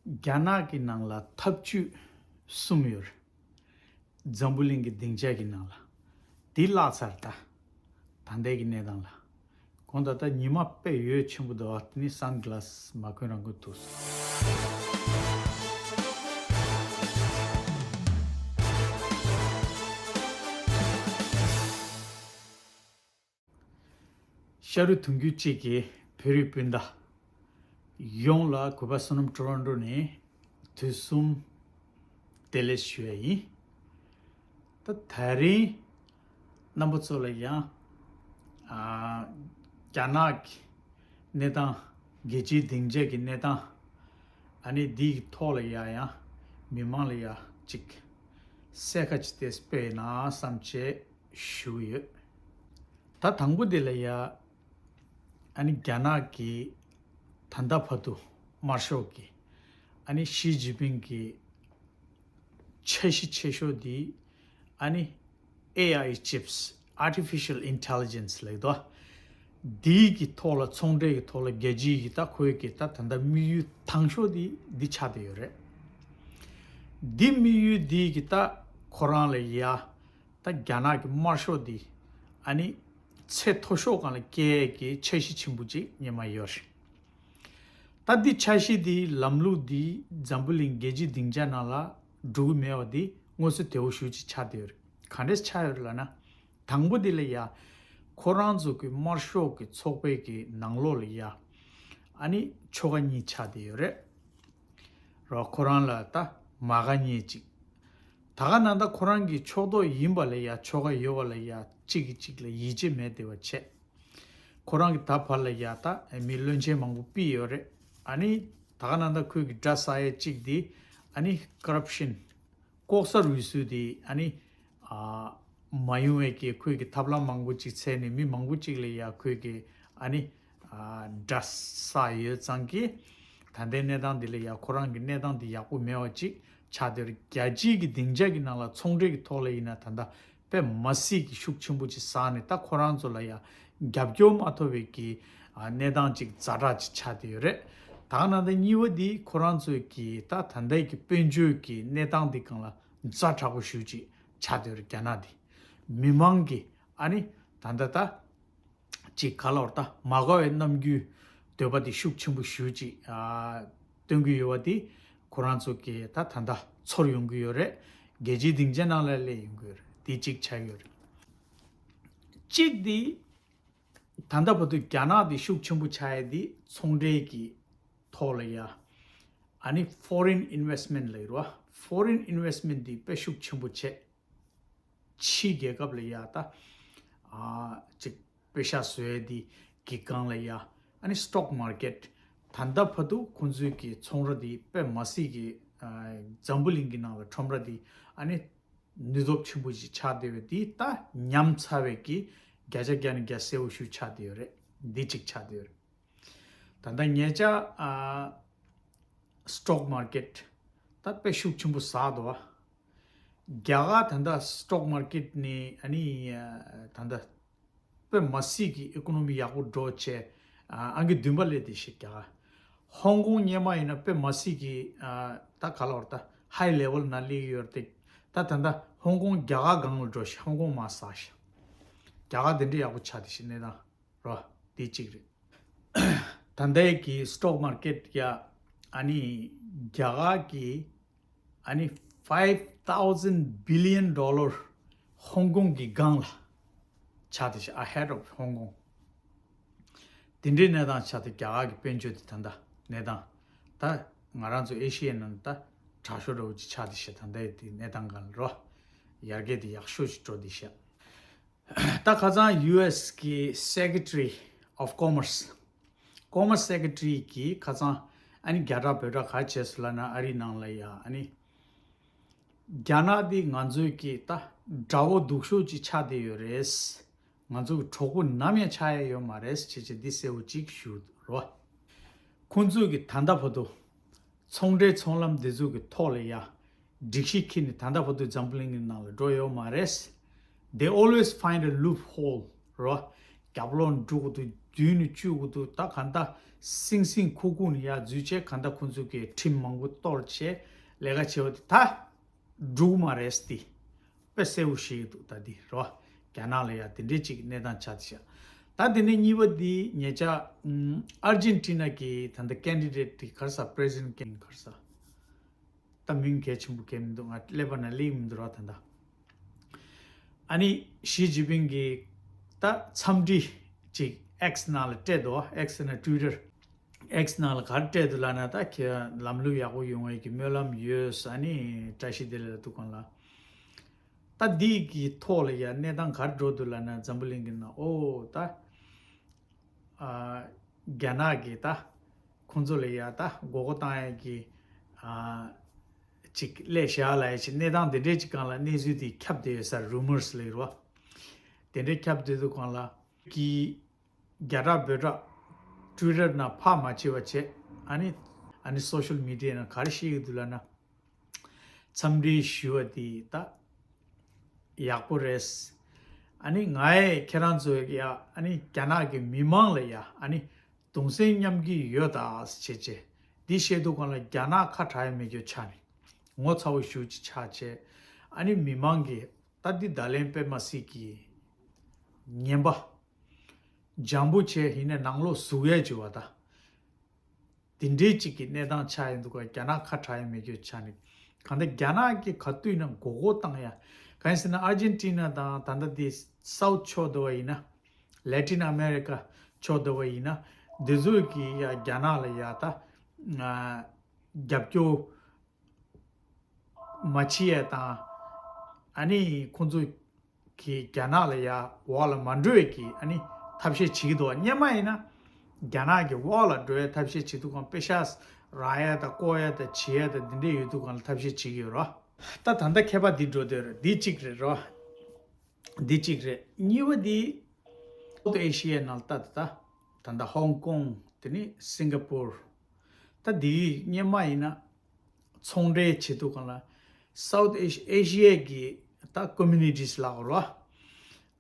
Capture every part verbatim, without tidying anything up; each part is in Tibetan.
རྒྱ་ནག་གི་ནང་ལ་ཐབས་ཇུས་གསུམ་ཡོད་རེད། འཛམ་བུ་གླིང་གི་སྡིངས་ཆ་གི་ནང་ལ། དེ་བརླག་ཚར་ད། ད་ལྟའི་གི་གནས་སྟངས་ལ། དགོངས་དག་ད་ཉི་མ་དཔེ་འོད་ཆེན་པོ་འདུག་ཨ། དེ་ནི་སན་གྷི་ལ་སི་མ་གོན་རང་གོན་ཐུག་སོང་། ཤ་རུས་གདུང་རྒྱུད་གཅིག་གི་བོད་རིགས་སྤུན་ཟླ་ཡོངས་ལ་གུས་པ་བསོད་ནམས་ཊོ་རོན་ཊོ་ནས་དུས་གསུམ་བདེ་ལེགས་ཞུ་ཡ་ཡིན། ད་ད་རིང་རྣམ་པ་ཚོ་ལ་ཡང་ཨ་རྒྱ་ནག་གི་གནས་སྟངས། རྒྱལ་སྤྱིའི་སྡིངས་ཆ་གི་གནས་སྟངས། ཨ་ནི་འདིའི་ཐོག་ལ་ཡ་ཡང་མི་མང་ལ་ཡ་གཅིག་གསལ་ཁ་ཅིག་དེ་སྤེལ་ན་བསམ་བྱས་ཞུ་གི་ཡོད། ད་དང་པོ་དེ་ལ་ཡ། ཨ་ནི་རྒྱ་ནག་གི་ད་ལྟ་བར་དུ་དམར་ཤོག་གི་ཨ་ནི་ཞི་ཅིན་ཕིང་གི་འཆར་གཞི་ཆེ་ཤོས་དེ་ཨ་ནི་ཨེ་ཨའི་ཅིབས། Artificial Intelligence ལབ་དོ། འདིའི་གི་ཐོག་ལ་ཚོང་འབྲེལ་གི་ཐོག་ལ་རྒྱལ་སྤྱིའི་གི་ད་ཁོའི་གི་ད་ད་ལྟ་དམིགས་ཡུལ་དང་ཤོས་དེ་འདི་ཆགས་བསྡད་ཡོད་རེད། འདི་དམིགས་ཡུལ་འདིའི་གི་ད་ཁོ་རང་ལ་ཡ། ད་རྒྱ་ནག་གི་དམར་ཤོག་འདི་ཨ་ནི་ཚད་མཐོ་ཤོས་སྒང་ལ་སྐྱེལ་ཡས་ཀྱི་འཆར་གཞི་ཆེན་པོ་ཅིག་སྔོན་མ་ཡོད་རེད། ད་འདི་འཆར་གཞི་འདིའི་ལམ་ལུགས་འདི་འཛམ་བུ་གླིང་རྒྱལ་སྤྱིའི་སྡིངས་ཆ་ནང་ལ་འགྲོ་གི་མེད་པ་འདི་མངོན་གསལ་དོད་པོ་ཞེ་པོ་ཅིག་ཆགས་བསྡད་ཡོད་རེད། ག་འདྲས་ཆགས་ཡོད་རེད་ལབ་ན། དང་པོ་འདི་ལ་ཡ། ཁོ་རང་ཚོ་གི་དམར་ཤོག་གི་ཚོགས་པའི་གི་ནང་ལོགས་ལ་ཡ། ཨ་ནི་ཆོལ་ཁ་གཉིས་ཆགས་བསྡད་ཡོད་རེད། རོ། ཁོ་རང་ལ་ད་མ་དགའ་མཁན་ཅིག་ད་ག་ནང་ད་ཁོ་རང་གི་ཕྱོགས་གཏོགས་ཡིན་པ་ལ་ཡ། ཆོལ་ཁ་ཡོད་པ་ལ་ཡ། གཅིག་གིས་གཅིག་ལ་ཡིད་ཆེས་མེད་བསྡད་པ་བྱས། ཁོ་རང་གི་ད་བར་ལ་ཡ་ད་མི་བློན་ཆེན་མང་པོ་ཕུད་ཡོད་རེད། ཨ་ནི་ད་ག་ནང་ད་ཁོས་གི་དགྲ་ཟ་ཡས་གཅིག་དེ་ཨ་ནི་ཀོ་རབ་ཤན། ལྐོག་ཟ་རུལ་སུངས་དེ་ཨ་ནི་ཨ་མ་ཡོང་བའི་གི་ཁོས་གི་ཐབས་ལམ་མང་པོ་ཅིག་འཚོལ་ནས་མི་མང་པོ་ཅིག་ལ་ཡ་ཁོས་གི་ཨ་ནི་ཨ་དགྲ་ཟ་ཡོད་ཙང་གི། ད་ལྟའི་གནས་སྟངས་འདི་ལ་ཡ་ཁོ་རང་གི་གནས་སྟངས་འདི་ཡག་པོ་མེད་པ་ཅིག་ཆགས་བསྡད་ཡོད་རེད། རྒྱལ་སྤྱིའི་གི་སྡིངས་ཆ་གི་ནང་ལ་ཚོང་འབྲེལ་གི་ཐོག་ལ་ཡིན་ན་ད་ལྟ་དཔེ་མ་སྲིད་ཀྱི་ཤུགས་ཆེན་པོ་ཅིག་ཟགས་ནས། ད་ཁོ་རང་ཚོ་ལ་ཡ་རྒྱབ་སྐྱོར་མ་ཐོབ་པའི་གི་ཨ་གནས་སྟངས་ཅིག་ཛ་དྲག་ཅིག་ཆགས་བསྡད་ཡོད་རེད། ད་ག་ནང་ད་གཉིས་པ་འདི་ཁོ་རང་ཚོའི་གི་ད་ད་ལྟའི་གི་དཔལ་འབྱོར་གི་གནས་སྟངས་འདི་སྒང་ལ་ཛ་དྲག་པོ་ཞེ་པོ་ཅིག་ཆགས་བསྡད་ཡོད་རེད། རྒྱ་ནག་འདི་མི་མང་གི་ཨ་ནི་ད་ལྟ་ད་ཅིག་ག་ལབ་དགོས་རེད། ད་མ་དགའ་བའི་རྣམ་འགྱུར་འདོད་པ་དེ་ཤུགས་ཆེན་པོ་ཞེ་པོ་ཅིག་ཨ་སྟོན་གྱི་ཡོད་པ་དེ་ཁོ་རང་ཚོ་གི་ད་ད་ལྟ་ཚོར་ཡོང་གི་ཡོད་རེད། རྒྱལ་སྤྱིའི་སྡིངས་ཆ་ནང་ལ་སླེབས་ཡོང་གི་ཡོད་རེད། དེ་གཅིག་ཆགས་ཡོད་རེད། གཅིག་དེ་ད་ལྟ་བར་དུ་རྒྱ་ནག་དེ་ཤུགས་ཆེན་པོ་ཆགས་ཡས་དེ་ཚོང་འབྲེལ་གྱི་ཐོག་ལ་ཡ། ཨ་ནི་foreign investment ལབ་ཡོད་རེད་བ། Foreign investment དེ་དཔེ་ཤུགས་ཆེན་པོ་བྱས། ཕྱིའི་རྒྱལ་ཁབ་ལ་ཡ་ད་ཨ་ཅིག་པེ་ཤག་བཟོ་ཡས་དེ་གི་སྒང་ལ་ཡ། ཨ་ནི་stock market ད་ལྟ་བར་དུ་ཁོང་ཚོའི་གི་ཚོང་ར་དེ་དཔེ་མ་སྲིད་ཀྱི་ཨ་འཛམ་བུ་གླིང་གི་ནང་ལ་ཁྲོམ་ར་དེ་ཨ་ནི་ནུས་སྟོབས་ཆེན་པོ་ཞིག་ཆགས་བསྡད་ཡོད་དེ། ད་ཉམས་ཚར་བའི་གི་བརྒྱ་ཆ་བརྒྱ་ནས་བརྒྱ་གསལ་པོ་ཞིག་ཆགས་བསྡད་ཡོད་རེད། འདི་གཅིག་ཆགས་བསྡད་ཡོད་རེད། ད་ལྟ་ཉེ་ཆར་ཨ་stock market ད་དཔེ་ཤུགས་ཆེན་པོ་ཟགས་འདུག་བ། རྒྱ་གར་ད་ལྟ་stock market ནི་ཨ་ནི་ཨ་ད་ལྟ་དཔེ་མ་སྲིད་ཀྱི་economy ཡག་པོ་འགྲོ་བྱས། ཨ་ཨང་ཀི་བདུན་པ་སླེབས་བསྡད་ཤག་རྒྱ་གར། ཧོང་ཀོང་སྔོན་མ་ཡིན་ན་དཔེ་མ་སྲིད་ཀྱི་ཨ་ད་ག་ལབ་དགོས་རེད། ད་high level ནང་སླེབས་ཡོད་རེད་དེ། ད་ད་ལྟ་ཧོང་ཀོང་རྒྱ་གར་སྒང་ལ་འགྲོ་ཤག་ཧོང་ཀོང་མར་ཟགས་ཤག་རྒྱ་གར་དེ་འདྲ་ཡག་པོ་ཆགས་བསྡད་ཤག་གནས་སྟངས་རོ། དེ་གཅིག་རེད། ད་ལྟའི་གི་stock market ཡ། ཨ་ནི་རྒྱ་གར་གི་ཨ་ནི་five thousand billion dollar ཧོང་ཀོང་གི་སྒང་ལ་ཆགས་བསྡད་ཤག ahead of Hong Kong དེ་འདྲའི་གནས་སྟངས་ཆགས་ཏེ། རྒྱ་གར་གི་དཔལ་འབྱོར་དེ་ད་ལྟ་གནས་སྟངས་ད་ང་རང་ཚོ་ཨེ་ཤི་ཡའི་ནང་ད་དྲག་ཤོས་འདྲ་བོ་ཅིག་ཆགས་བསྡད་ཤག་ད་ལྟའི་དེ་གནས་སྟངས་སྒང་ལ་རོ། ཡར་རྒྱས་དེ་ཡག་ཤོས་ཤིག་འགྲོ་བསྡད་ཤག་ད་ཁ་སང་ཡུ་ཨེས་གི་Secretary of Commerce, Commerce Secretary གིས་ཁ་སང་ཨ་ནི་རྒྱ་གྲགས་བོད་གྲགས་ག་བྱས་སོང་ལབ་ན། ཨ་རིའི་ནང་ལ་ཡ་ཨ་ནི་རྒྱ་ནག་འདི་ང་ཚོའི་གི་ད་དགྲ་བོ་སྡུག་ཤོས་ཅིག་ཆགས་བསྡད་ཡོད་རེད། ང་ཚོ་གི་གྲོགས་པོ་ནམ་ཡང་ཆགས་ཡ་ཡོད་མ་རེད་ཟེར་བྱས་འདི་གསལ་པོ་ཅིག་ཞུ་རོགས། ཁོང་ཚོས་གི་ད་ལྟ་བར་དུ་ཚོང་འབྲེལ་ཚོང་ལམ་འདི་ཚོ་གི་ཐོག་ལ་ཡ་སྒྲིག་གཞི་འཁྱེར་ནས་ད་ལྟ་བར་དུ་འཛམ་བུ་གླིང་གི་ནང་ལ་འགྲོ་ཡོད་མ་རེད། They always find a loophole རོ། རྒྱབ་ལོགས་འགྲོ་དགོས་འདུག་མདུན་ནས་བཅུག་གི་འདུག་ད་ག་འདྲ་སིང་སིང་ཁུག་ཁུག་ནས་ཡར་འཛུལ་བྱས། ག་འདྲ་ཁོང་ཚོ་གིས་ཁྲིམས་མང་པོ་གཏོར་བྱས་ལས་ཀ་བྱེད་པ་དེ་ད་འགྲིག་མ་རེད་ཟེར་ཏེ་དཔེ་གསལ་པོ་ཤེས་ཀྱི་འདུག་ད་འདི་རེད་བ། རྒྱ་ནག་ལ་ཡ་དེ་འདྲའི་ཅིག་གནས་སྟངས་ཆགས་བསྡད་ཤག་ད་དེ་ནས་གཉིས་པ་འདི་ཉེ་ཆར་ཨམ་ཨར་ཇེན་ཊི་ན་གི་ད་ལྟ་ཀེན་ཌི་ཌེ་ཊི་དེ་ག་རེ་ཟེར། པི་རེ་སི་ཌེན་ཊི་ཀེན་ཌི་ཌེ་ཊི་ག་རེ་ཟེར། ད་མིང་གལ་ཆེན་པོ་གལ་མི་འདུག་ང་ཀླད་པ་ནང་སླེབས་མི་འདུག་ར་ད་ལྟ། ཨ་ནི་ཞི་ཅིན་ཕིང་གིས་ད་འཚམས་འདྲི་ཅིག་ཨེག་སི་ནང་ལ་སྤྲད་འདུག་ཨེག་སི་ནང་ཊུ་ཝི་ཊར། ཨེག་སི་ནང་ལ་ག་རེ་སྤྲད་འདུག་ལབ་ན། ད་ཁྱེད་ལམ་ལུགས་ཡག་པོ་ཡོང་བའི་གི་སྨོན་ལམ་ཡོད། ཨ་ནི་བཀྲ་ཤིས་བདེ་ལེགས་ལབ་འདུག་གང་ལ། ད་འདི་གི་ཐོག་ལ་ཡ་གནས་སྟངས་ག་རེ་འགྲོ་འདུག་ལབ་ན། འཛམ་བུ་གླིང་གི་ནང་ཨོ་ད། ཨ། རྒྱ་ནག་གིས་ད་ཁོང་ཚོ་ལ་ཡ་ད་མགོ་སྐོར་བཏང་ཡ་གི་ཨ་ཅིག་སླེབས་ཤག་ལབ་ཡ་ཅིག་གནས་སྟངས་དེ་འདྲའི་ཅིག་སྒང་ལ་གནས་ཚུལ་དེ་ཁྱབ་བསྡད་ཡོད་ས་རེད། རུ་མར་སི་ལབ་ཡོད་རེད་བ། དེ་འདྲའི་ཁྱབ་བསྡད་དུས་སྒང་ལ་གི་རྒྱ་གྲགས་བོད་གྲགས་ཊུ་ཝི་ཊར་ནང་ཕར་མ་བྱེད་པ་བྱས། ཨ་ནི་ཨ་ནི་སོ་ཤལ་མི་ཌི་ཡ་ནང་ག་རེ་བཤད་ཀྱི་འདུག་ལབ་ན། འཚམས་འདྲི་ཞུ་བ་དེ་ད་ཡག་པོ་རེད། ཨ་ནི་ང་ཡི་ཁྱེད་རང་ཚོ་ཡ་ཨ་ནི་རྒྱ་ནག་གི་མི་མང་ལ་ཡ་ཨ་ནི་གདུང་སེམས་མཉམ་སྐྱེད་ཡོད་ད་བྱས་བྱས། འདི་བཤད་དུས་སྒང་ལ་རྒྱ་ནག་ཁ་གྲག་ཡ་མེད་རྒྱུ་ཆགས་ནས་ངོ་ཚ་བོ་ཞེ་པོ་ཅིག་ཆགས་བྱས། ཨ་ནི་མི་མང་གིས་ད་འདི་བརྡ་ལན་དཔེ་མ་སྲིད་ཀྱི་ངན་པ་འཇམ་པོ་བྱས། ཡིན་ནའི་ནང་ལོགས་ཟུག་ཡ་བྱེད་པ་ད། དེ་འདྲའི་ཅིག་གི་གནས་སྟངས་ཆགས་ཡོང་དུས་སྒང་རྒྱ་ནག་ཁ་གྲག་ཡ་མེད་རྒྱུ་ཆགས་ནས། གང་ལྟར་རྒྱ་ནག་གིས་ག་དུས་ན་མགོ་སྐོར་བཏང་ཡ། གང་ཡིན་ཟེར་ན་ཨར་ཇེན་ཊི་ན་དང་ད་ལྟ་དེ་སའུ་ཐི་ཕྱོགས་དེ་བ་ཡིན་ན། ལེ་ཊིན་ཨ་མེ་རི་ཀ་ཕྱོགས་དེ་བ་ཡིན་ན། འདི་ཚོ་གིས་ཡ་རྒྱ་ནག་ལ་ཡ་ད་ཨ་རྒྱབ་སྐྱོར་མ་བྱེད་ཡ་དང་། ཨ་ནི་ཁོང་ཚོ་གིས་རྒྱ་ནག་ལ་ཡ་འོག་ལ་མ་འགྲོ་ཡ་གི་ཨ་ནི་ཐབས་ཤེས་བྱེད་ཀྱི་འདུག་སྔོན་མ་ཡིན་ན་རྒྱ་ནག་གི་འོག་ལ་འགྲོ་ཡ་ཐབས་ཤེས་བྱེད་དུས་སྒང་པེ་ཤག་རག་ཡ་དང་བཀོག་ཡ་དང་བྱེད་ཡ་དང་འདི་འདྲས་ཡོད་དུས་སྒང་ལ་ཐབས་ཤེས་བྱེད་ཀྱི་ཡོད་རེད་བ། ད་ད་ལྟ་ཁྱད་པར་འདི་འགྲོ་འདོད་རེད། འདི་གཅིག་རེད་རེད་བ། འདི་གཅིག་རེད། གཉིས་པ་འདི་སའུ་ཐི་ཨེ་ཤི་ཡའི་ནང་ལ་ད་ད་ད་ད་ཧོང་ཀོང་། དེ་ནས་སིང་ག་པུར། ད་འདི་སྔོན་མ་ཡིན་ན་ཚོང་འབྲེལ་བྱེད་དུས་སྒང་ལ་སའུ་ཐི་ཨེ་ཤི་ཨེ་ཤི་ཡའི་གི་ད་ཀོ་མུ་ནི་ཊི་ལབ་དགོས་རེད་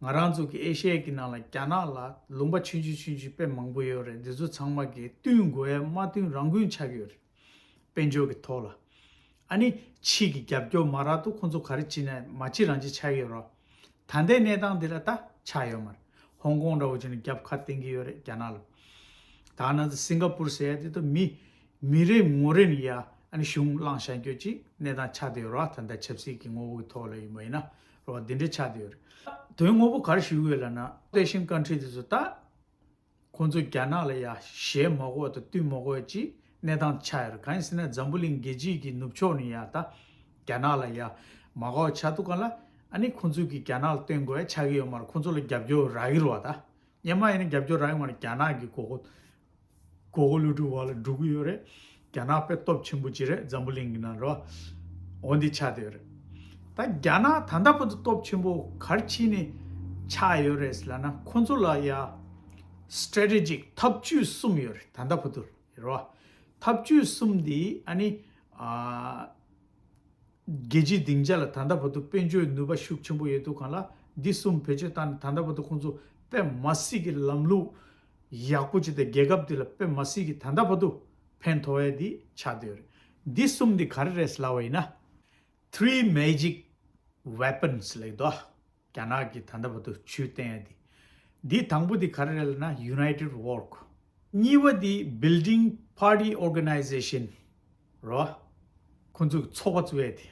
བ། ང་རང་ཚོ་གི་ཨེ་ཤི་ཡའི་གི་ནང་ལ་རྒྱ་ནག་ལ་ལུང་པ་ཆུང་ཆུང་ཆུང་ཆུང་དཔེ་མང་པོ་ཡོད་རེད། འདི་ཚོ་ཚང་མ་གི་བསྟུན་དགོས་ཡ་མ་བསྟུན་རང་འགུལ་ཆགས་ཀྱི་ཡོད་རེད། དཔལ་འབྱོར་གྱི་ཐོག་ལ། ཨ་ནི་ཕྱི་གི་རྒྱབ་སྐྱོར་མ་རག་དུས་ཁོང་ཚོ་ག་རེ་བྱེད་ན་མ་བྱེད་རང་བྱེད་ཆགས་ཀྱི་ཡོད་རེད། ད་ལྟའི་གནས་སྟངས་འདི་ལ་ད་ཆགས་ཡོད་མ་རེད། ཧོང་ཀོང་འདྲ་བོ་བྱས་ནས་རྒྱབ་ཁ་གཏད་ཀྱི་ཡོད་རེད་རྒྱ་ནག་ལ། ད་ནང་དུ་སིང་ག་པུར་ཟེར་ཡ་དེ་ཚོ་མི་མི་རེ་ངོ་རེ་ནས་ཡ་ཨ་ནི་གཞུང་བླངས་བཞག་རྒྱུ་ཅིག་གནས་སྟངས་ཆགས་བསྡད་ཡོད་རེད་བ། ད་ལྟ་ཆབ་སྲིད་ཀྱི་ངོ་བོ་གི་ཐོག་ལ་ཡིན་པ་ཡིན་ན་རེད་བ། འདི་འདྲ་ཆགས་བསྡད་ཡོད་རེད། དོན་དངོས་པོ་ག་རེ་ཞུ་གི་ཡོད་ལབ་ན། ཨེ་ཤི་ཡན་ཀན་ཊི་རི་དེ་ཚོ་ད། ཁོང་ཚོ་རྒྱ་ནག་ལ་ཡ་ཞེད་མ་དགོས་དང་བསྟུན་མ་དགོས་ཀྱི་གནས་སྟངས་ཆགས་ཡོད་རེད། གང་ཡིན་ཟེར་ན་འཛམ་བུ་གླིང་རྒྱལ་སྤྱིའི་གི་ནུབ་ཕྱོགས་ནས་ཡ་ད་རྒྱ་ནག་ལ་ཡ་མ་དགའ་བ་ཆགས་དུས་སྒང་ལ་ཨ་ནི་ཁོང་ཚོ་གིས་རྒྱ་ནག་ལ་བསྟུན་དགོས་ཡ་ཆགས་ཀྱི་ཡོད་མ་རེད། ཁོང་ཚོ་ལ་རྒྱབ་སྐྱོར་རག་གི་རེད་བ། ད་སྔོན་མ་ཡིན་ན་རྒྱབ་སྐྱོར་རག་གི་མ་རེད། རྒྱ་ནག་གི་མགོ་སྐོར་མགོ་སྐོར་བློ་གྲོས་འོག་ལ་འགྲོ་གི་ཡོད་རེད། རྒྱ་ནག་དཔེ་སྟོབས་ཆེན་པོ་ཅིག་རེད་འཛམ་བུ་གླིང་གི་ནང་རོ། འོ་འདི་ཆགས་བསྡད་ཡོད་རེད། ད་རྒྱ་ནག་ད་ལྟ་བར་དུ་སྟོབས་ཆེན་པོ་ག་རེ་བྱས་ནས་ཆགས་ཡོད་རེད་ཟེར་ལབ་ན། ཁོང་ཚོ་ལ་ཡ་སི་ཊེ་རེ་ཊི་ཇིག་ཐབས་ཇུས་གསུམ་ཡོད་རེད་ད་ལྟ་བར་དུ་རོ། ཐབས་ཇུས་གསུམ་འདི་ཨ་ནི་ཨ་རྒྱལ་སྤྱིའི་སྡིངས་ཆ་ལ་ད་ལྟ་བར་དུ་དཔལ་འབྱོར་ནུས་པ་ཤུགས་ཆེན་པོ་ཡོད་དུས་སྒང་ལ་འདི་གསུམ་བེད་སྤྱོད་བཏང་ནས་ད་ལྟ་བར་དུ་ཁོང་ཚོ་དཔེ་མ་སྲིད་ཀྱི་ལམ་ལུགས་ཡག་པོ་ཅིག་དང་རྒྱལ་ཁབ་འདི་ལ་དཔེ་མ་སྲིད་ཀྱི་ད་ལྟ་བར་དུ་ཕན་ཐོགས་ཡ་འདི་ཆགས་བསྡད་ཡོད་རེད། འདི་གསུམ་འདི་ག་རེ་རེད་ལབ་པ་ཡིན་ན། Three Magic Weapons ལབ་འདུག་རྒྱ་ནག་གིས་ད་ལྟ་བར་དུ་ཇུས་བསྟན་ཡ་འདི། འདི་དང་པོ་འདི་ག་རེ་རེད་ལབ་ན་United Work། གཉིས་པ་འདི་Building Party Organization རོ། ཁོང་ཚོས་ཚོགས་པ་བཙུགས་ཡ་དེ།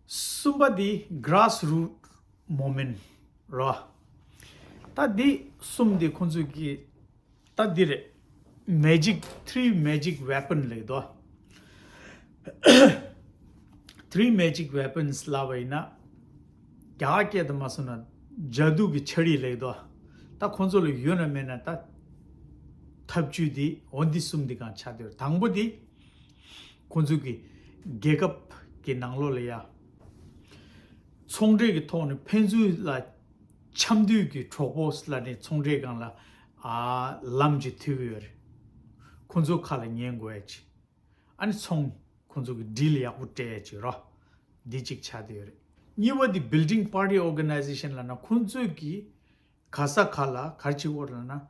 གསུམ་པ་འདི་Grassroot Movement རོ། ད་འདི་གསུམ་འདི་ཁོང་ཚོས་ཀྱི་ད་འདི་རེད། Magic Three Magic Weapon ལབ་འདུག Three Magic Weapons ལབ་པ་ཡིན་ན། རྒྱ་སྐད་དུ་མ་སོང་ན་ཇ་དུ་གི་ཆ་རིགས་ལབ་འདུག་ད་ཁོང་ཚོ་ལ་ཡོད་ན་མེད་ན་ད་ཐབས་ཇུས་འདི་འོ་འདི་གསུམ་འདི་གང་ཆགས་བསྡད་ཡོད་རེད། དང་པོ་འདི། ཁོང་ཚོ་གི་རྒྱལ་ཁབ་ཀྱི་ནང་ལོགས་ལ་ཡ། ཚོང་འབྲེལ་གྱི་ཐོག་ནས་ཕན་ཚུན་ལ་འཆམ་མཐུན་གྱི་གྲོགས་པོ་ལབ་ནས་ཚོང་འབྲེལ་སྒང་ལ་ཨ་ལམ་ཅིག་མཐུད་ཀྱི་ཡོད་རེད། ཁོང་ཚོ་ཁ་ལ་ཉན་དགོས་ཡ་ཅིག་ཨ་ནི་ཚོང་ཁོང་ཚོ་གི་ཌིལ་ཡག་པོ་སྤྲད་ཡ་ཅིག་རོ། འདི་གཅིག་ཆགས་བསྡད་ཡོད་རེད། གཉིས་པ་འདི་Building Party Organization ལབ་ན་ཁོང་ཚོས་ཀྱི་ ག་ས་ག་ལ་ག་རེ་བྱེད་དགོས་རེད་ལབ་ན།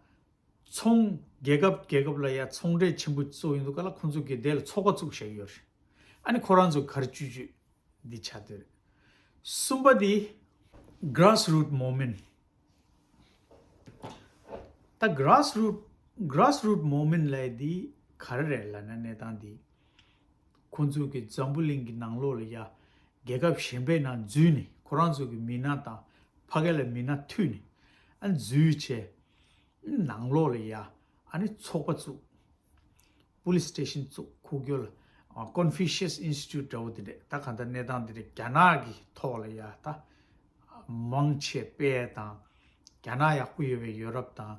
ཚོང་རྒྱལ་ཁབ་རྒྱལ་ཁབ་ལ་ཡ་ཚོང་འབྲེལ་ཆེན་པོ་བཙུགས་ཡོང་དུས་ག་ལ་ཁོང་ཚོ་གིས་དེ་ལ་ཚོགས་པ་བཙུགས་བཞག་གི་ཡོད་རེད། ཨ་ནི་ཁོ་རང་ཚོ་ག་རེ་བྱེད་བྱེད་འདི་ཆགས་བསྡད་རེད། གསུམ་པ་འདི་grassroot movement། ད་grassroot grassroot movement ལབ་ཡ་འདི་ག་རེ་རེད་ལབ་ན། གནས་སྟངས་འདི་ཁོང་ཚོ་གིས་འཛམ་བུ་གླིང་གི་ནང་ལོགས་ལ་ཡ་རྒྱལ་ཁབ་གཞན་པའི་ནང་འཛུལ་ནས་ཁོ་རང་ཚོ་གི་མི་སྣ་དང་ཕ་གི་ལ་མི་སྣ་མཐུད་ནས་ཨ་འཛུལ་བྱས། ནང་ལོགས་ལ་ཡ་ཨ་ནི་ཚོགས་པ་བཙུགས། police station བཙུགས། ཁུག་ཀྱོག་ལ་ཨ་Confucius Institute འདྲ་བོ་དེ་འདྲས། ད་གང་ལྟར་གནས་སྟངས་དེ་འདྲས་རྒྱ་ནག་གི་ཐོག་ལ་ཡ་ད་མང་ཆེ་སྤེལ་ཡ་དང་། རྒྱ་ནག་ཡག་པོ་ཡོད་པའི་ཡོ་རོབ་དང་།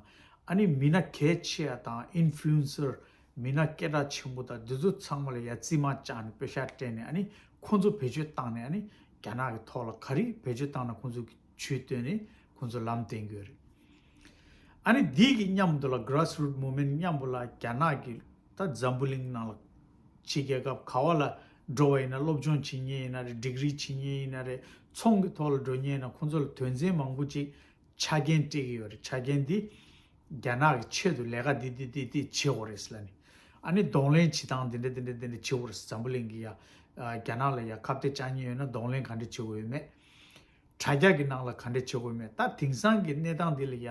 ཨ་ནི་མི་སྣ་གལ་ཆེ་ཡ་དང་influencer། མི་སྣ་སྐད་གྲགས་ཆེན་པོ་དང་འདི་ཚོ་ཚང་མ་ལ་ཡ་རྩིས་མ་བཅག་ནས་པེ་ཤག་སྤྲད་ནས། ཨ་ནི་ཁོང་ཚོ་བེད་སྤྱོད་བཏང་ནས། ཨ་ནི་རྒྱ་ནག་གི་ཐོག་ལ་ག་རེ་བེད་སྤྱོད་བཏང་ན་ཁོང་ཚོ་གི་ཇུས་བཏོན་ནས་ཁོང་ཚོ་ལམ་སྟོན་གྱི་ཡོད་རེད། ཨ་ནི་འདི་གི་མཉམ་དུ་ལ་grassroot movement མཉམ་པོ་ལ་རྒྱ་ནག་གི་ད་འཛམ་བུ་གླིང་ནང་ལ་ཕྱི་རྒྱལ་ཁབ་ག་བ་ལ་འགྲོ་བ་ཡིན་ན། སློབ་སྦྱོང་བྱེད་མཁན་ཡིན་ན་རེད། ཌིག་རི་བྱེད་མཁན་ཡིན་ན་རེད། ཚོང་གི་ཐོག་ལ་འགྲོ་མཁན་ཡིན་ན། ཁོང་ཚོ་ལ་དོན་ཚན་མང་པོ་ཅིག་ཆ་རྐྱེན་སྤྲད་ཀྱི་ཡོད་རེད། ཆ་རྐྱེན་འདི་རྒྱ་ནག་གི་ཆེད་དུ་ལས་ཀ་འདི་འདི་འདི་འདི་བྱེད་དགོས་རེད་ལབ་ནས། ཨ་ནི་གདོང་ལེན་བྱེད་སྟངས་འདི་འདྲ་འདི་འདྲ་འདི་འདྲ་བྱེད་དགོས་རེད། འཛམ་བུ་གླིང་གི་ཡ་ཨ་རྒྱ་ནག་ལ་ཡ་ཁ་གཏད་བཅག་མཁན་ཡོད་ན་གདོང་ལེན་ག་འདྲ་བྱེད་དགོས་ཡོད་མེད། དྲ་རྒྱ་གི་ནང་ལ་ག་འདྲ་བྱེད་དགོས་མེད། ད་དེང་སང་གི་གནས་སྟངས་འདི་ལ་ཡ་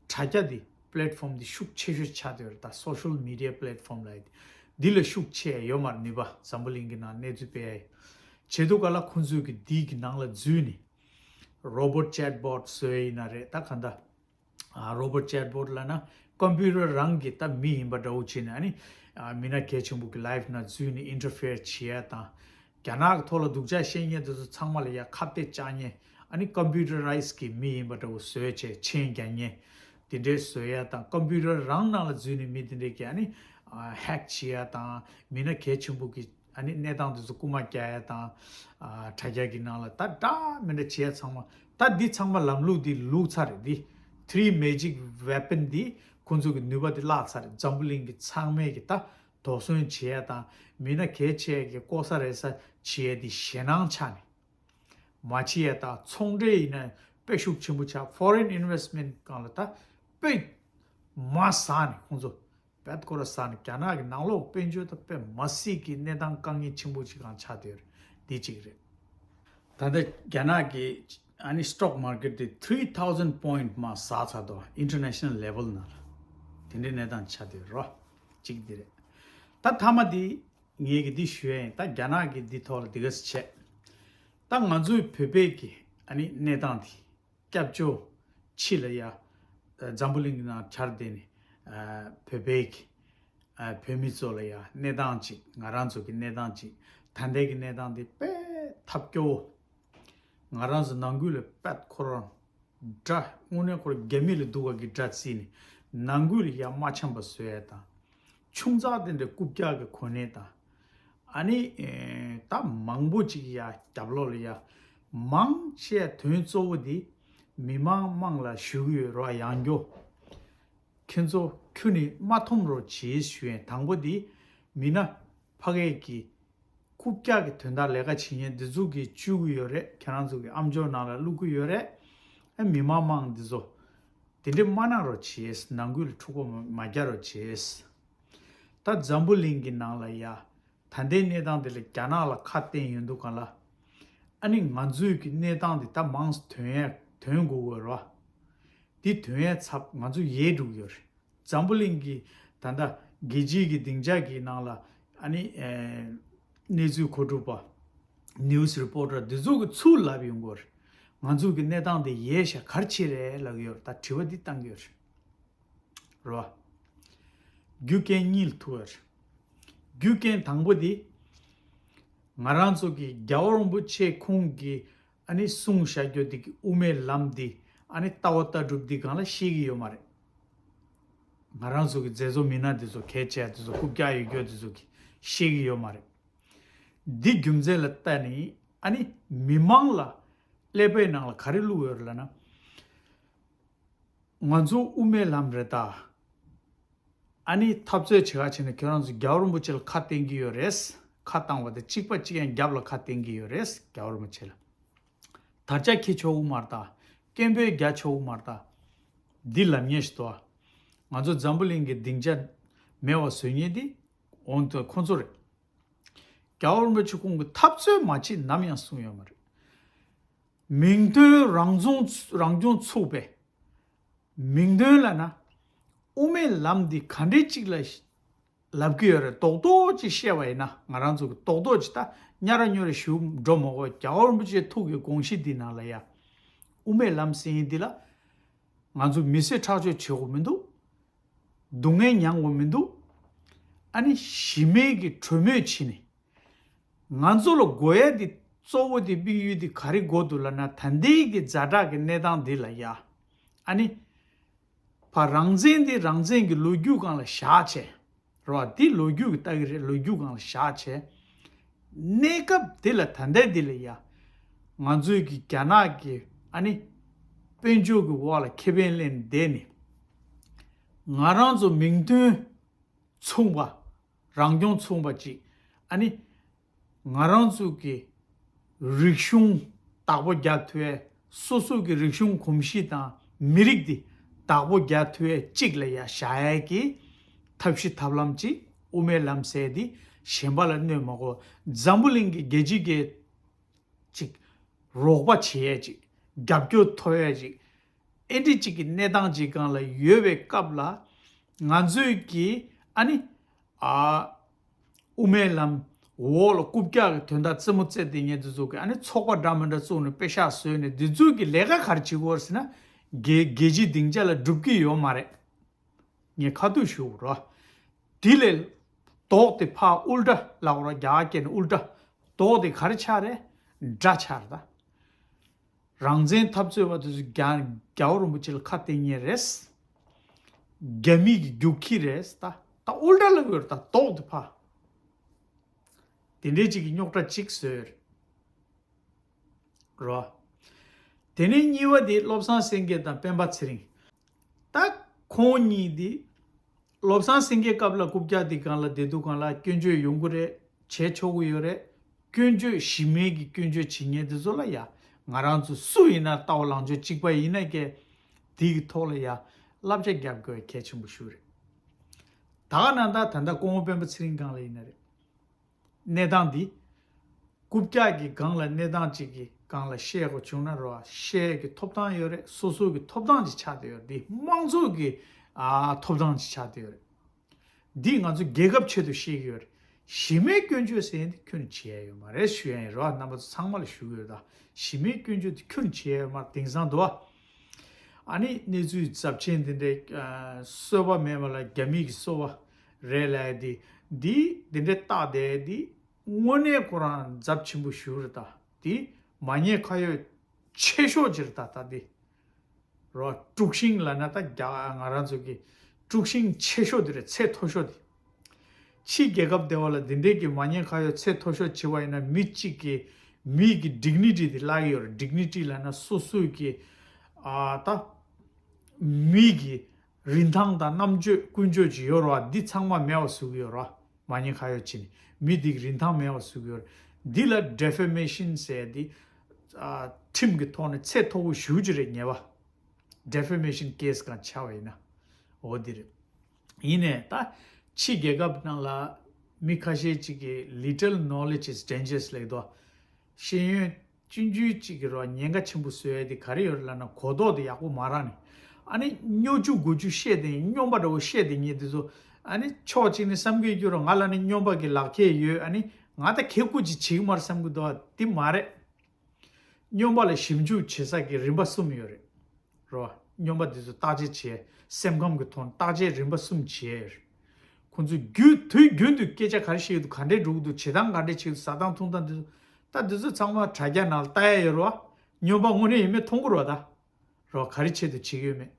དྲ་རྒྱ་འདི་platform འདི་ཤུགས་ཆེ་ཤོས་ཆགས་བསྡད་ཡོད་རེད། ད་social media platform ལབ་ཡ་འདི་འདི་ལ་ཤུགས་ཆེ་ཡ་ཡོད་མ་རེད། ནུས་པ་འཛམ་བུ་གླིང་གི་ནང་གནས་ཚུལ་སྤེལ་ཡ་ཡི་བྱེད་དུས་ག་ལ་ཁོང་ཚོས་གི་འདི་གི་ནང་ལ་འཛུལ་ནས་robot chatbot བཟོས་ཡིན་ན་རེད། ད་ག་འདྲ་ཨ་robot chatbot ལབ་ན་ཀམ་པུ་ཊར་རང་གི་ད་མི་ཡིན་པ་འདྲ་བོ་བྱས་ནས། ཨ་ནི་ཨ་མི་སྣ་གལ་ཆེན་པོ་གི་live ནང་འཛུལ་ནས་interfere བྱེད་ཡ་དང་། རྒྱ་ནག་གི་ཐོག་ལ་སྡུག་ཅག་བཤད་མཁན་དེ་ཚོ་ཚང་མ་ལ་ཡ་ཁ་གཏད་བཅག་མཁན། ཨ་ནི་computerized གི་མི་ཡིན་པ་འདྲ་བོ་བཟོས་བྱས་མཆན་རྒྱག་མཁན་དེ་འདྲའི་བཟོ་ཡ་དང་། ཀམ་པུ་ཊར་རང་ནང་ལ་འཛུལ་ནས་མི་དེ་འདྲས་ཀྱིས་ཨ་ནི་ཨ་hack བྱེད་ཡ་དང་། མི་སྣ་གལ་ཆེན་པོ་གི་ཨ་ནི་གནས་སྟངས་དེ་ཚོ་རྐུ་མ་རྒྱག་ཡ་དང་། ཨ་དྲ་རྒྱ་གི་ནང་ལ་ད་འདྲ་མི་འདྲ་བྱེད་ཡ་ཚང་མ། ད་འདི་ཚང་མ་ལམ་ལུགས་འདི་ལུགས་ཚར་རེད། འདི་three magic weapon འདི་ཁོང་ཚོ་གི་ནུས་པ་འདི་བརླག་ཚར་རེད། འཛམ་བུ་གླིང་གི་ཚང་མས་གི་ད་དོགས་ཟོན་བྱེད་ཡ་དང་། མི་སྣ་གལ་ཆེ་གི་ལྐོག་ཟ་རེད་ཟ་བྱེད་ཡ་འདི་ཞེད་སྣང་ཆགས་ནས་མ་བྱེད་ཡ་དང་། ཚོང་འབྲེལ་ཡིན་ན་དཔེ་ཤུགས་ཆེན་པོ་ཆགས། foreign investment སྒང་ལ་ད་དཔེ་མ་ཟ་ནས་ཁོང་ཚོ་དཔེ་ཁོ་ར་ཟ་ནས། རྒྱ་ནག་གི་ནང་ལོགས་དཔལ་འབྱོར་ད་དཔེ་མ་སྲིད་ཀྱི་གནས་སྟངས་དཀའ་ངལ་ཆེན་པོ་ཅིག་སྒང་ཆགས་བསྡད་ཡོད་རེད། འདི་གཅིག་རེད། ད་ལྟ་རྒྱ་ནག་གི་ཨ་ནི་stock market དེ་three thousand point མ་ཟག་ཚར་འདུག། international level ནང་ལ་དེ་འདྲའི་གནས་སྟངས་ཆགས་བསྡད་ཡོད་རེད། གཅིག་འདི་རེད། ད་མཐའ་མ་འདི་ངས་ཀྱི་འདི་ཞུ་ཡ་ཡིན། ད་རྒྱ་ནག་གི་འདི་ཐོག་ལ་འདི་ག་ཟེ་བྱས། ད་ང་ཚོའི་བོད་པའི་གི་ཨ་ནི་གནས་སྟངས་འདི་སྐྱབས་བཅོལ་ཕྱི་ལ་ཡ་འཛམ་བུ་གླིང་གི་ནང་གྱར་བསྡད་ནས་བོད་པའི་གི་བོད་མི་ཚོ་ལ་ཡ་གནས་སྟངས་ཅིག། ང་རང་ཚོ་གི་གནས་སྟངས་ཅིག། ད་ལྟའི་གི་གནས་སྟངས་འདི་དཔེ་ཐབས་སྐྱོ་བོ། ང་རང་ཚོ་ནང་ཁུལ་ལ་དཔེ་ཁོ་རང་དགྲ། དངོས་གནས་ཁོ་རང་རྒྱ་མི་ལ་སྡུག་པ་གི་དགྲ་བརྩིས་ནས་ནང་ཁུལ་ལ་ཡ་མ་འཆམ་པ་བཟོ་ཡ་དང་། ཆུང་ཙག་དེ་འདྲའི་རྐུབ་བཀྱག་གི་གོ་གནས་དང་། ཨ་ནི་ཨེ་ད་མང་པོ་ཅིག་ཡ་རྒྱབ་ལོགས་ལ་ཡ་མང་ཆེ་དོན་གཙོ་བོ་འདི་མི་མང་དམངས་ལ་ཞུ་གི་ཡོད་རེད་པ། ཡང་སྐྱོ། ཁྱེད་ཚོ་ཁྱོན་ནས་མ་འཐོམ་རོགས་བྱེད་ཞུ་ཡིན། དང་པོ་འདི་མི་སྣ་ཕ་གི་གི་རྐུབ་བཀྱག་གི་དོན་དག་ལས་ཀ་བྱེད་མཁན་འདི་ཚོ་གིས་བཅུག་གི་ཡོད་རེད། ཁྱེད་རང་ཚོ་གི་ཨམ་ཅོག་ནང་ལ་བླུག་གི་ཡོད་རེད། ཨ་མི་མང་དམངས་འདི་ཚོ་དེ་འདྲས་མ་གནང་རོགས་བྱེད། ནང་ཁུལ་ལ་འཁྲུག་པ་མ་མ་རྒྱག་རོགས་བྱེད། ད་འཛམ་བུ་གླིང་གི་ནང་ལ་ཡ་ད་ལྟའི་གནས་སྟངས་འདི་ལ་རྒྱ་ནག་ལ་ཁ་གཏད་ཡོང་དུས་སྒང་ལ། ཨ་ནི་ང་ཚོའི་གི་གནས་སྟངས་འདི་ད་མང་ཙམ་ཐོན་ཡ་ཐོན་དགོས་ཀྱི་ཡོད་རེད་པ། འདི་ཐོན་ཡ་ཚབ་ང་ཚོ་ཡལ་འགྲོ་གི་ཡོད་རེད། འཛམ་བུ་གླིང་གི་ད་ལྟ་རྒྱལ་སྤྱིའི་གི་སྡིངས་ཆ་གི་ནང་ལ་ཨ་ནི་ཨེ་གནས་ཚུལ་མཁོ་སྒྲུབ་པ། news reporter འདི་ཚོ་གི་ཚུར་ལབ་ཡོང་གི་ཡོད་རེད། ང་ཚོ་གི་གནས་སྟངས་འདི་ཡལ་ཤག། ག་རེ་བྱེད་རེད་ལབ་ཀྱི་ཡོད་རེད། ད་དྲི་བ་འདི་བཏང་གི་ཡོད་རེད། རེད་པ། རྒྱུ་རྐྱེན་གཉིས་ལ་ཐུག་ཡོད་རེད། རྒྱུ་རྐྱེན་དང་པོ་འདི་ང་རང་ཚོ་གི་རྒྱལ་བ་རིན་པོ་ཆེ་ཁོང་གི་ཨ་ནི་གསུངས་བཞག་རྒྱུ་འདི་གི་དབུ་མའི་ལམ་འདི་ཨ་ནི་ལྟ་བ་ལྟ་གྲུབ་འདི་སྒང་ལ་ཤེས་ཀྱི་ཡོད་མ་རེད། ང་རང་ཚོ་གི་མཛད་གཙོ་མི་སྣ་འདི་ཚོ་གལ་ཆེ་འདི་ཚོ་རྐུབ་བཀྱག་ཡོད་རྒྱུ་འདི་ཚོ་གི་ཤེས་ཀྱི་ཡོད་མ་རེད། འདི་རྒྱུ་མཚན་ལ་བལྟས་ནས་ཨ་ནི་མི་མང་ལ་ཀླད་པའི་ནང་ལ་ག་རེ་བླུགས་ཡོད་རེད་ལབ་ན། ང་ཚོ་དབུ་མའི་ལམ་རེད་ད། ཨ་ནི་འཐབ་རྩོད་བྱེད་ག་བྱས་ན་ཁྱོད་རང་ཚོ་རྒྱལ་བ་རིན་པོ་ཆེ་ལ་ཁ་གཏད་ཀྱི་ཡོད་རེད། ཁ་བཏང་བ་དང་གཅིག་པ་གཅིག་ཡང་རྒྱབ་ལ་ཁ་གཏད་ཀྱི་ཡོད་རེད། རྒྱལ་བ་རིན་པོ་ཆེ་ལ་དར་ཆ་འཁྱེར་ཆོག་གི་མ་རེད་ད། སྐད་འབོད་རྒྱག་ཆོག་གི་མ་རེད་ད། འདི་ལབ་མཁན་ཞིག་འདུག་ང་ཚོ་འཛམ་བུ་གླིང་གི་སྡིངས་ཆ་མེད་པ་བཟོ་མཁན་འདི་འོང་དུ་ཁོང་ཚོ་རེད། རྒྱལ་བ་རིན་པོ་ཆེ་ཁོང་གི་འཐབ་རྩོད་མ་བྱེད་ནམ་ཡང་གསུང་ཡོད་མ་རེད། མིང་དོན་རང་སྐྱོང་རང་སྐྱོང་ཚུགས་པའི་མིང་དོན་ལ་ན། དབུ་མའི་ལམ་འདི་ག་འདྲའི་གཅིག་ལ་ལབ་ཀྱི་ཡོད་རེད། རྡོག་རྡོག་ཅིག་བཤད་པ་ཡིན་ན་ང་རང་ཚོ་གི་རྡོག་རྡོག་ཅིག་ད་ཉ་ར་ཉོ་རེ་ཞུ་འགྲོ་མ་དགོས། རྒྱལ་བ་རིན་པོ་ཆེའི་ཐུགས་ཀྱི་དགོངས་གཞི་འདི་ནང་ལ་ཡ། དབུ་མའི་ལམ་ཟེར་ཡིན་འདི་ལ། ང་ཚོ་མི་གསོད་ཁྲག་སྦྱོར་བྱེད་དགོས་མི་འདུག་སྡུག་བསྔལ་མྱང་དགོས་མི་འདུག་ཨ་ནི་གཞི་མེད་ཀྱི་གྲོས་མོལ་བྱས་ནས། ང་ཚོ་ལ་དགོས་ཡ་དེ་གཙོ་བོ་དེ་དམིགས་ཡུལ་དེ་ག་རེ་དགོས་འདུག་ལབ་ན། ད་ལྟའི་གི་ཛ་དྲག་གི་གནས་སྟངས་འདི་ལ་ཡ། ཨ་ནི། ཕ་རང་བཙན་དེ་རང་བཙན་གྱི་ལོ་རྒྱུས་སྒང་ལ་བཞག་བྱས། རོ་དེ་ལོ་རྒྱུས་ཀྱི་ལྟ་གི་རེད། ལོ་རྒྱུས་སྒང་ལ་བཞག་བྱས། གནས་སྐབས་དེ་ལ་ད་ལྟའི་དེ་ལ་ཡ། ང་ཚོའི་གི་རྒྱ་ནག་གི་ཨ་ནི། དཔལ་འབྱོར་གྱི་འོག་ལ་ཁེ་ཕན་ལེན་བསྡད་ནས། ང་རང་ཚོ་མིང་དོན་མཚུངས་པ། རང་སྐྱོང་མཚུངས་པ་ཅིག་ཨ་ནི། ང་རང་ཚོ་གི་རིག་གཞུང་བདག་པོ་རྒྱག་ཐུབ་ཡས། སོ་སོ་གི་རིག་གཞུང་གོམས་གཤིས་དང་མི་རིགས་འདི་བདག་པོ་རྒྱག་ཐུབ་ཡས་གཅིག་ལ་ཡ་བཞག་ཡས་ཀྱི་ཐབས་ཤེས་ཐབས་ལམ་ཅིག་དབུ་མའི་ལམ་ཟེར་འདི་གཞན་པ་ལ་གནོད་མ་དགོས། འཛམ་བུ་གླིང་གི་རྒྱལ་སྤྱི་གི་ཅིག་རོགས་པ་བྱེད་ཡས་ཅིག་རྒྱབ་སྐྱོར་ཐོབ་ཡས་ཅིག་ཨེ་འདྲི་ཅིག་གི་གནས་སྟངས་ཅིག་སྒང་ལ་ཡོད་པའི་སྐབས་ལ། ང་ཚོས་ཀྱི་ཨ་ནི། ཨ། དབུ་མའི་ལམ་འོག་ལ་རྐུབ་བཀྱག་གི་དོན་དག་རྩེད་མོ་རྩེ་བསྡད་མཁན་དེ་ཚོ་གི་ཨ་ནི་ཚོགས་པ་འདྲ་མི་འདྲ་བཙུགས་ནས་པེ་ཤག་བཟོས་ནས་འདི་ཚོ་གི་ལས་ཀ་ག་རེ་བྱེད་དགོས་ཟེར་ན། རྒྱལ་རྒྱལ་སྤྱིའི་སྡིངས་ཆ་ལ་སྒྲུབ་ཀྱི་ཡོད་མ་རེད། ངས་ཁ་ཐུག་ཞུ་རོགས། དེ་ལས་ལྡོག་སྟེ་ཕར་ཨུལ་ཊ་ལབ་རོགས། རྒྱ་གར་སྐད་ནས་ཨུལ་ཊ། ལྡོག་སྟེ་ག་རེ་ཆགས་རེད། དགྲ་ཆགས་རེད་ད། རང་བཙན་འཐབ་རྩོད་པ་དེ་ཚོ་རྒྱ་རྒྱལ་བ་རིན་པོ་ཆེ་ལ་ཁ་གཏད་མཁན་རེད། རྒྱ་མི་གི་རྒྱུག་ཁྱི་རེད་ད། ད་ཨུལ་ཊ་ལབ་ཡོད་རེད་ད། ལྡོག་སྟེ་ཕར། དེ་འདྲའི་ཅིག་གི་རྙོག་དྲ་ཅིག་བཟོས་ཡོད་རེད། རོ། དེ་ནས་གཉིས་པ་དེ་བློ་བཟང་སེང་གེ་དང་སྤེན་པ་ཚེ་རིང་། ད་ཁོང་གཉིས་དེ། བློ་བཟང་སེང་གེའི་སྐབས་ལ་རྐུབ་བཀྱག་དེ་སྒང་ལ་བསྡད་དུས་སྒང་ལ་སྐྱོན་བརྗོད་ཡོང་གི་རེད། བྱེད་ཆོག་གི་ཡོད་རེད། སྐྱོན་བརྗོད་གཞི་མེད་ཀྱི་སྐྱོན་བརྗོད་བྱེད་མཁན་དེ་ཚོ་ལ་ཡ། ང་རང་ཚོ་སུ་ཡིན་ན་ལྟ་བ་ལངས་ཕྱོགས་གཅིག་པ་ཡིན་ན་ཀྱེ། དེ་གི་ཐོག་ལ་ཡ། བསླབ་བྱ་རྒྱབ་དགོས་གལ་ཆེན་པོ་ཞིག་རེད། ད་ག་ནང་ད་ད་ལྟ་སྐུ་ངོ་སྤེན་པ་ཚེ་རིང་སྒང་ལ་ཡིན་ན་རེད། གནས་སྟངས་འདི། རྐུབ་བཀྱག་གི་སྒང་ལ་གནས་སྟངས་གཅིག་གི་སྒང་ལ་བཤད་དགོས་བྱུང་ན་རོ། བཤད་ཀྱི་ཐོབ་ཐང་ཡོད་རེད། སོ་སོ་གི་ཐོབ་ཐང་ཅིག་ཆགས་བསྡད་ཡོད་རེད། འདི་དམངས་གཙོ་གི་ཨ་ཐོབ་ཐང་ཅིག་ཆགས་བསྡད་ཡོད་རེད། འདི་ང་ཚོ་རྒྱལ་ཁབ་ཆེད་དུ་བཤད་ཀྱི་ཡོད་རེད། གཞི་མེད་སྐྱོན་བརྗོད་ཟེར་ཡས་འདི་ཁྱོན་ནས་བྱེད་ཡ་ཡོད་མ་རེད་ཞུ་ཡ་ཡིན་རོ། རྣམ་པ་ཚོ་ཚང་མ་ལ་ཞུ་གི་ཡོད་ད། གཞི་མེད་སྐྱོན་བརྗོད་འདི་ཁྱོན་ནས་བྱེད་ཡ་ཡོད་མ་རེད། དེང་སང་འདུག་བ། ཨ་ནི་གནས་ཚུལ་ཚབས་ཆེན་འདི་འདྲའི་ཨ་གསོལ་བ་མེད་པ་ལ་རྒྱ་མི་གི་གསོལ་བ་རེད་ལབ་ཡ་འདི། འདི་འདི་འདྲའི་རྟགས་དེ་འདི། དངོས་གནས་ཁོ་རང་ཚབས་ཆེན་པོ་ཞིག་རེད་ད། དེ་མ་ཉེས་ཁ་གཡོག་ཆེ་ཤོས་ཅིག་རེད་ད། ད་དེ་རོ། དཀྲུག་ཤིང་ལབ་ན་ད་རྒྱ་ང་རང་ཚོ་གི་དཀྲུག་ཤིང་ཆེ་ཤོས་དེ་རེད། ཚད་མཐོ་ཤོས་དེ། ཕྱི་རྒྱལ་ཁབ་དེ་བ་ལ་དེ་འདྲའི་གི་མ་ཉེས་ཁ་གཡོག་ཚད་མཐོ་ཤོས་བྱེད་པ་ཡིན་ན། མི་གཅིག་གི་མི་གི་ཌིག་ནི་ཊི་དེ་བརླག་གི་ཡོད་རེད། ཌིག་ནི་ཊི་ལབ་ན་སོ་སོའི་གི་ཨ་ད་མི་གི་རིན་ཐང་དང་རྣམ་དཔྱོད་ཀུན་སྤྱོད་ཅིག་ཡོད་རེད་བ། འདི་ཚང་མ་མེད་པ་བཟོ་གི་ཡོད་རེད་བ། མ་ཉེས་ཁ་གཡོག་བྱས་ནས་མི་འདི་གི་རིན་ཐང་མེད་པ་བཟོ་གི་ཡོད་རེད། འདི་ལ་ཌེ་ཕེ་མེ་ཤན་ཟེར་འདི་ཨ་ཁྲིམས་ཀྱི་ཐོག་ནས་ཚད་མཐོ་པོ་ཞེ་པོ་ཅིག་རེད། ཉེས་པ། ཌེ་ཕེ་མེ་ཤན་ཀེ་སི་སྒང་ཆ་བ་ཡིན་ན། འོ་འདི་རེད། ཡིན་ནའི་ད་ཕྱི་རྒྱལ་ཁབ་ནང་ལ་མི་ཁ་ཤས་ཅིག་གིས་little knowledge is dangerous ལབ་འདུག་ཤེས་ཡོན་ཆུང་ཆུང་ཅིག་གིས་རོ་ཉེན་ཁ་ཆེན་པོ་བཟོ་ཡ་དེ་ག་རེ་ཡོད་རེད་ལབ་ན། གོ་རྟོགས་དེ་ཡག་པོ་མ་རག་ནས། ཨ་ནི་སྨྱོ་ཆུ་རྒོད་ཆུ་བཤད་དེ། སྨྱོན་པ་འདྲ་བོ་བཤད་དེ་ཉེ་དེ་ཚོ། ཨ་ནི་ཕྱོགས་གཅིག་ནས་བསམ་གྱི་རྒྱུ་རོ། ང་ལ་ནི་སྨྱོན་པ་གི་ལག་ཁྱེར་ཡོད། ཨ་ནི་ང་ད་ཁེ་ཁུ་ཅིག་བྱེད་ཀྱི་མ་རེད་བསམ་གྱི་འདུག་དེ་མ་རེད། སྨྱོན་པ་ལ་ཞིབ་འཇུག་བྱེད་ས་གི་རིམ་པ་གསུམ་ཡོད་རེད། རོ། སྨྱོན་པ་འདི་ཚོ་བརྟག་དཔྱད་བྱས། སེམས་ཁམས་ཀྱི་ཐོག་ནས་བརྟག་དཔྱད་རིམ་པ་གསུམ་བྱས་ཡོད་རེད། ཁོང་ཚོས་རྒྱུན་དུས་རྒྱུན་དུ་སྐད་ཆ་ག་རེ་བཤད་ཀྱི་འདུག་ག་འདྲས་འགྲོ་གི་འདུག་བྱེད་སྟངས་ག་འདྲས་བྱེད་ཀྱི་འདུག་ཟ་སྟངས་འཐུང་སྟངས་འདི་ཚོ། ད་འདི་ཚོ་ཚང་མ་དྲ་རྒྱ་ནང་ལ་ལྟ་ཡ་ཡོད་རེད་བ། སྨྱོན་པ་དངོས་གནས་ཡིན་མིན་མཐོང་གི་རེད་བ་ད། རོ། ག་རེ་ཆེད་དུ་བྱེད་ཀྱི་ཡོད་མེད།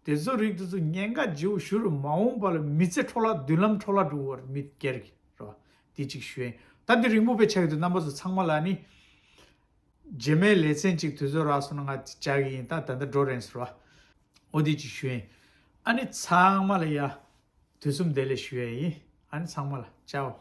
དེ་ཚོ་རིགས་དེ་ཚོ་ཉེན་ཁ་ལྗིད་པོ་ཞེ་པོ་རེད། མ་འོངས་པ་ལ་མི་ཚེ་འཕྲོ་བརླག་མདུན་ལམ་འཕྲོ་བརླག་འགྲོ་གི་རེད། མི་སྒེར་གྱི་རོ། དེ་གཅིག་ཞུ་ཡིན། ད་འདི་རིང་པོ་དཔེ་ཆགས་ཀྱི་འདུག་རྣམ་པ་ཚོ་ཚང་མ་ལ་ནི། རྗེས་མའི་ལེ་ཚན་གཅིག་དུས་ཚོད་རག་སོང་ན་ང་བཅར་གྱི་ཡིན། ད་ད་ལྟ་འགྲོ་རན་ཟེར་བ། འོ་དེ་གཅིག་ཞུ་ཡིན། ཨ་ནི་ཚང་མ་ལ་ཡ། དུས་གསུམ་བདེ་ལེགས་ཞུ་ཡ་ཡིན། ཨ་ནི་ཚང་མ་ལ་ཅའོ།